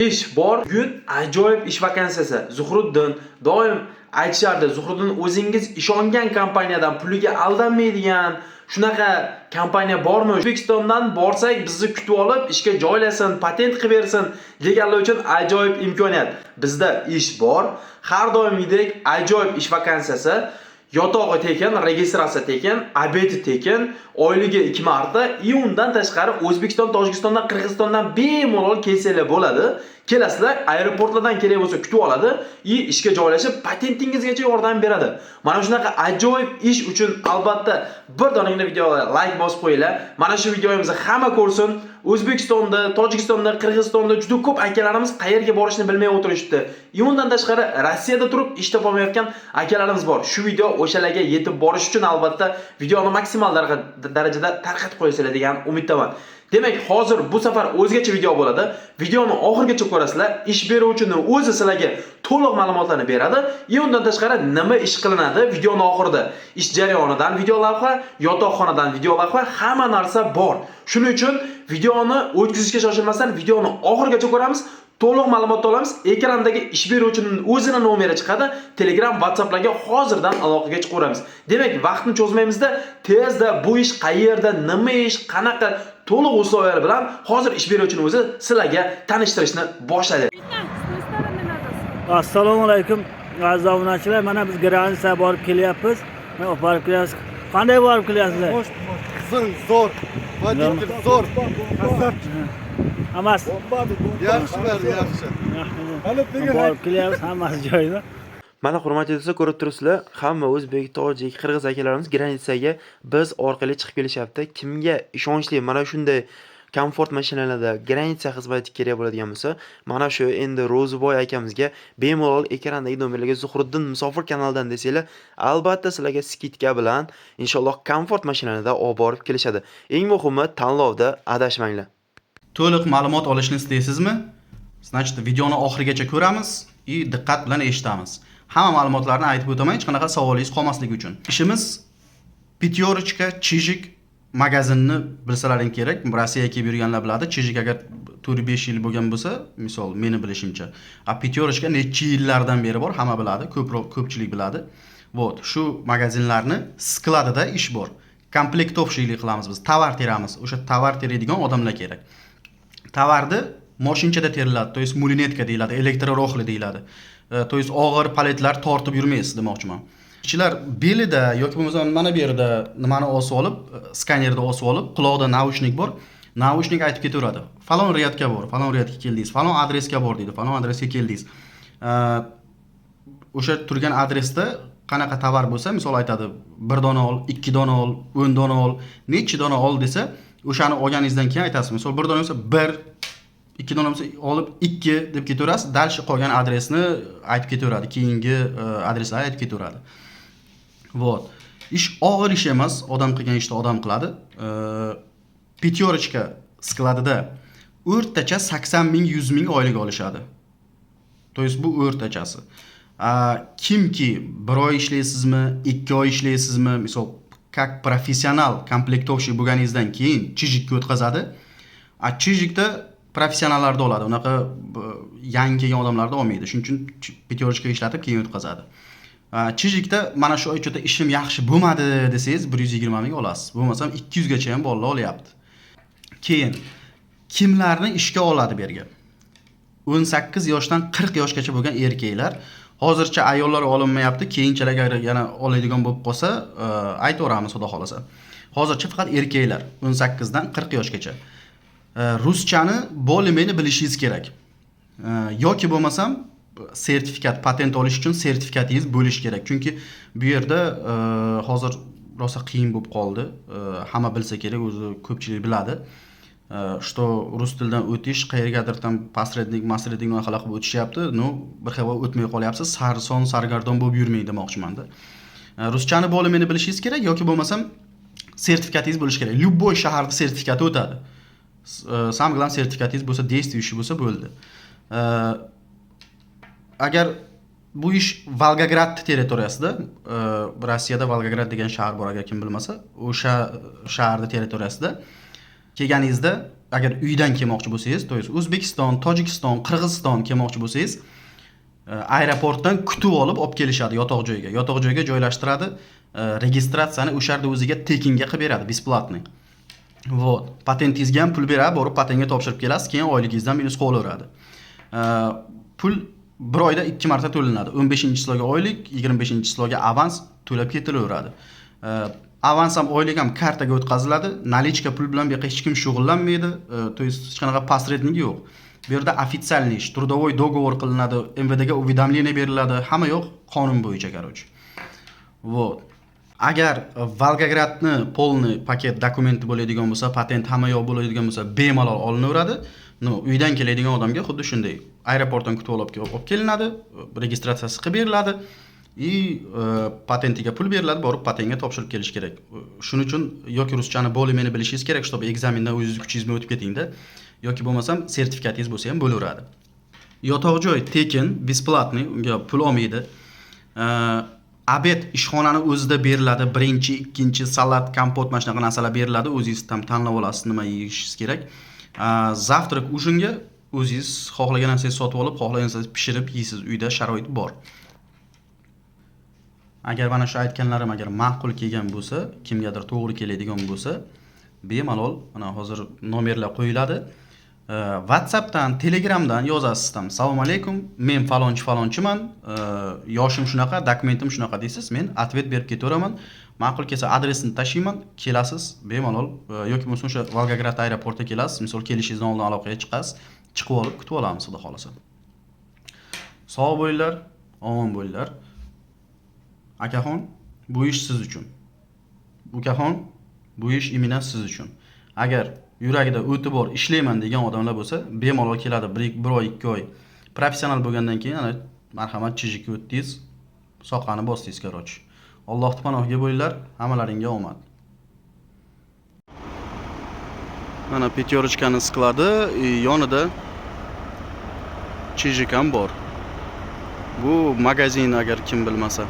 Ish bor. Bugun ajoyib ish vakansiyasi. Zuhriddin doim aytishardi, Zuhriddin, o'zingiz ishongan kompaniyadan puliga aldanmaydigan shunaqa kompaniya bormi? O'zbekistondan borsak, bizni kutib olib, ishga joylasin, patent qilib bersin deganlar uchun ajoyib imkoniyat. Bizda ish bor. Har doimgidek ajoyib ish vakansiyasi. Yotog'i tekin, registratsiya tekin, обед i tekin, oyligi 2 marta. И undan tashqari O'zbekiston, Tojikistondan, Qirg'izistondan bemalol kelsanglar bo'ladi. Kelasizlar, aeroportlardan kerak bo'lsa kutib oladi и ishga joylashib, patentingizgacha yordam beradi. Mana shunaqa ajoyib ish uchun albatta bir donagina videoga like bosib qo'yinglar. Mana shu videomizni hamma ko'rsin. O'zbekistonda, Tojikistonda, Qirg'izistonda juda ko'p akalarimiz qayerga borishni bilmay o'tirishibdi. И undan tashqari Rossiyada turib ish topolmayotgan akalarimiz bor. Shu video o'shalarga yetib borish uchun albatta videoni maksimal darajada tarqatib qo'yasizlar degan umiddaman. Demak, hozir bu safar o'zgacha video bo'ladi. Videoni oxirigacha ko'rasizlar. Ish beruvchini o'zi sizlarga to'liq ma'lumotlarni beradi. И undan tashqari nima ish qilinadi videoni oxirida. Ish jarayonidan video lavha, yotoqxonadan video lavha, hamma narsa bor. Shuning uchun videoni o'tkazishga shoshilmasdan videoni oxirigacha ko'ramiz. To'liq ma'lumot olamiz. Ekrandagi ish beruvchining o'zini nomeri chiqadi. Telegram, WhatsApplarga hozirdan aloqaga chiqaveramiz. Demak, vaqtni cho'zmaymizda, tezda bu ish qayerda, nima ish, qanaqa, to'liq условия lar bilan hozir ish beruvchining o'zi sizlarga tanishtirishni boshlaydi. Видно, с той стороны надо. Assalomu alaykum, aziz obunachilar. Mana biz граница borib kelyapmiz. Mana olib borib kelyapmiz. Qanday borib kelyapsizlar? Qizil zo'r. Водитель zo'r. Красавчик. Hammasi Yaxshi, bari yaxshi. Borib kelyapmiz, hammasi joyida. Mana, hurmatli do'stlar, ko'rib turibsizlar, hamma o'zbek, tojik, qirg'iz akalarimiz граница ga biz orqali chiqib kelishyapti. Kimga ishonchli mana shunday komfort mashinalarda граница xizmati kerak bo'ladigan bo'lsa, mana shu endi Ro'ziboy akamizga bemalol ekrandagi nomerlarga Zuhriddin Musofir kanalidan desanglar, albatta sizlarga скидка bilan inshaalloh komfort mashinalarda olib borib kelishadi. Eng muhimi, tanlovda adashmanglar. To'liq ma'lumot olishni istaysizmi? Значит, videoni oxirigacha ko'ramiz и diqqat bilan eshitamiz. Hamma ma'lumotlarni aytib o'taman, hech qanaqa savolingiz qolmasligi uchun. Ishimiz Пятёрочка, Chijik magazinni bilsalaring kerak. Rossiyaga kelib yurganlar biladi. Chijik agar 4-5 yil bo'lgan bo'lsa, misol meni bilishimcha. А Пятёрочка necha yillardan beri bor, hamma biladi, ko'proq ko'pchilik biladi. Вот, shu magazinlarni склад ida ish bor. Комплектовщик lik qilamiz biz, tovar teramiz. O'sha tovar teradigan odamlar kerak. Tovarni moshinchada teriladi, то есть мулинетка deyiladi, электророхли deyiladi. То есть og'ir paletlar tortib yurmaysiz demoqchiman. Ishchilar belida yoki bo'lmasa mana bu yerda nimani osib olib, skanerda osib olib, quloqda наушник bor. Наушник aytib ketaveradi. Falon ряд ga bor, falon ряд ga keldingiz, falon adresga bor deydi, falon adresga keldingiz. O'sha turgan adresda qanaqa tovar bo'lsa, misol aytadi, bir dona ol, ikki dona ol, 10 dona ol, nechi dona ol desa, o'shani olganingizdan keyin aytasiz. Misol bir dona bo'lsa, bir, ikki dona bo'lsa olib ikki deb ketaverasiz. Дальше qolgan adresni aytib ketaveradi. Keyingi adreslarni aytib ketaveradi. Вот. Ish og'ir ish emas, odam qilgan ishni odam qiladi. Пятёрочка склад ida o'rtacha 80 ming, 100 ming oylik olishadi. То есть bu o'rtachasi. Kimki bir oy ishlaysizmi, 2 oy ishlaysizmi, misol как professional комплектовщик bo'lganingizdan keyin Chijikka o'tkazadi. А Chijikda professionallarni oladi. Unaqa yangi kelgan odamlarni olmaydi. Shuning uchun Пятёрочка ishlatib keyin o'tkazadi. Chijikda mana shu oy что-то ishim yaxshi bo'lmadi desangiz, 120 ming olasiz. Bo'lmasam 200 gacha ham bolalar olyapti. Keyin kimlarni ishga oladi bu yerga? 18 yoshdan 40 yoshgacha bo'lgan erkaklar. Hozircha ayollar olinmayapti. Keyinchalik agar yana oladigan bo'lib qolsa, aytaveramiz, xudo xolasa. Hozircha faqat erkaklar 18 dan 40 yoshgacha. Ruschani более-менее bilishingiz kerak. Yoki bo'lmasam sertifikat, patent olish uchun sertifikatingiz bo'lishi kerak. Chunki bu yerda hozir rosa qiyin bo'lib qoldi. Hamma bilsa kerak, o'zi ko'pchilik biladi. Что rus tilidan o'tish qayergadir там посредник, masrednik unaqalar qilib o'tishyapti. Ну, bir xil o'tmay qolyapsiz, sarson, sargardon bo'lib yurmang demoqchimanda. Ruschani более-менее bilishingiz kerak yoki bo'lmasam sertifikatingiz bo'lishi kerak. Любой shaharda sertifikati o'tadi. Самое главное, sertifikatingiz bo'lsa, действующий bo'lsa bo'ldi. Agar bu ish Volgograd territoriyasida, Rossiyada Volgograd degan shahar bor, agar kim bilmasa, o'sha shaharda territoriyasida kelganingizda Agar uydan kelmoqchi bo'lsangiz, то есть O'zbekiston, Tojikiston, Qirg'iziston kelmoqchi bo'lsangiz, aeroportdan kutib olib olib kelishadi yotoq joyga. Yotoq joyga joylashtiradi, registratsiyani o'sha yerda o'ziga tekinga qilib beradi, бесплатный. Вот, patentingizga ham pul beradi, borib patentga topshirib kelasiz, keyin oyligingizdan minus qolaveradi. Pul bir oyda 2 marta to'lanadi. 15-число ga oylik, 25-число ga avans to'lab ketilaveradi. Avans ham, oylik ham kartaga o'tkaziladi. Наличка pul bilan bu yoqqa hech kim shug'ullanmaydi. То есть hech qanaqa посредник yo'q. Bu yerda официальный ish, трудовой договор qilinadi, МВД ga уведомление beriladi, hamma yo'q qonun bo'yicha, короче. Вот. Agar Volgogradni полный paket dokumenti bo'ladigan bo'lsa, patent, hamma yoq bo'ladigan bo'lsa, bemalol olinaveradi. Ну, uydan keladigan odamga xuddi shunday. Aeroportdan kutib olib kelinadi, registratsiyasi qilib beriladi и patentiga pul beriladi, borib patentga topshirib kelish kerak. Shuning uchun yoki ruschani более-менее bilishingiz kerak, чтобы ekzamendan o'zingiz kuchingiz bilan o'tib ketingda, yoki bo'lmasam sertifikatingiz bo'lsa ham bo'laveradi. Yotoq joy tekin, бесплатный, unga pul olmaydi. Обед ishxonani o'zida beriladi. Birinchi, ikkinchi, salat, kompot, mana shunaqa narsalar beriladi. O'zingiz tam tanlab olasiz nima yeyishingiz kerak. Завтрак, ужин ga o'zingiz xohlagan narsangizni sotib olib, xohlagan narsangizni pishirib yeysiz. Uyda sharoit bor. Agar mana shu aytganlarim agar ma'qul kelgan bo'lsa, kimgadir to'g'ri keladigan bo'lsa, bemalol mana hozir nomerlar qo'yiladi. WhatsAppdan, Telegramdan yozasiz tam: "Assalomu alaykum, men falonchi falonchiman, yoshim shunaqa, dokumentim shunaqa" deysiz, men ответ berib ketaveraman. Ma'qul kelsa adresini tashlayman, kelasiz bemalol, yoki bo'lmasa o'sha Volgograd aeroportiga kelasiz, misol kelishingizdan oldin aloqaga chiqasiz, chiqib olib kutib olamiz, xudo xohlasa. Sog' bo'linglar, omon bo'linglar. Akaxon, bu ish siz uchun. Ukaxon, bu ish именно siz uchun. Agar yuragida o'ti bor, ishlayman degan odamlar bo'lsa, bemalol keladi. Bir oy, 2 oy professional bo'lgandan keyin ana marhamat, ЧЖИ ga o'tdingiz, soqani bosdingiz, короче. Allohning panohiga bo'linglar, hammalaringga omad. Mana Пятёрочка ni склад i, yonida ЧЖИ ham bor. Bu magazin, agar kim bilmasa.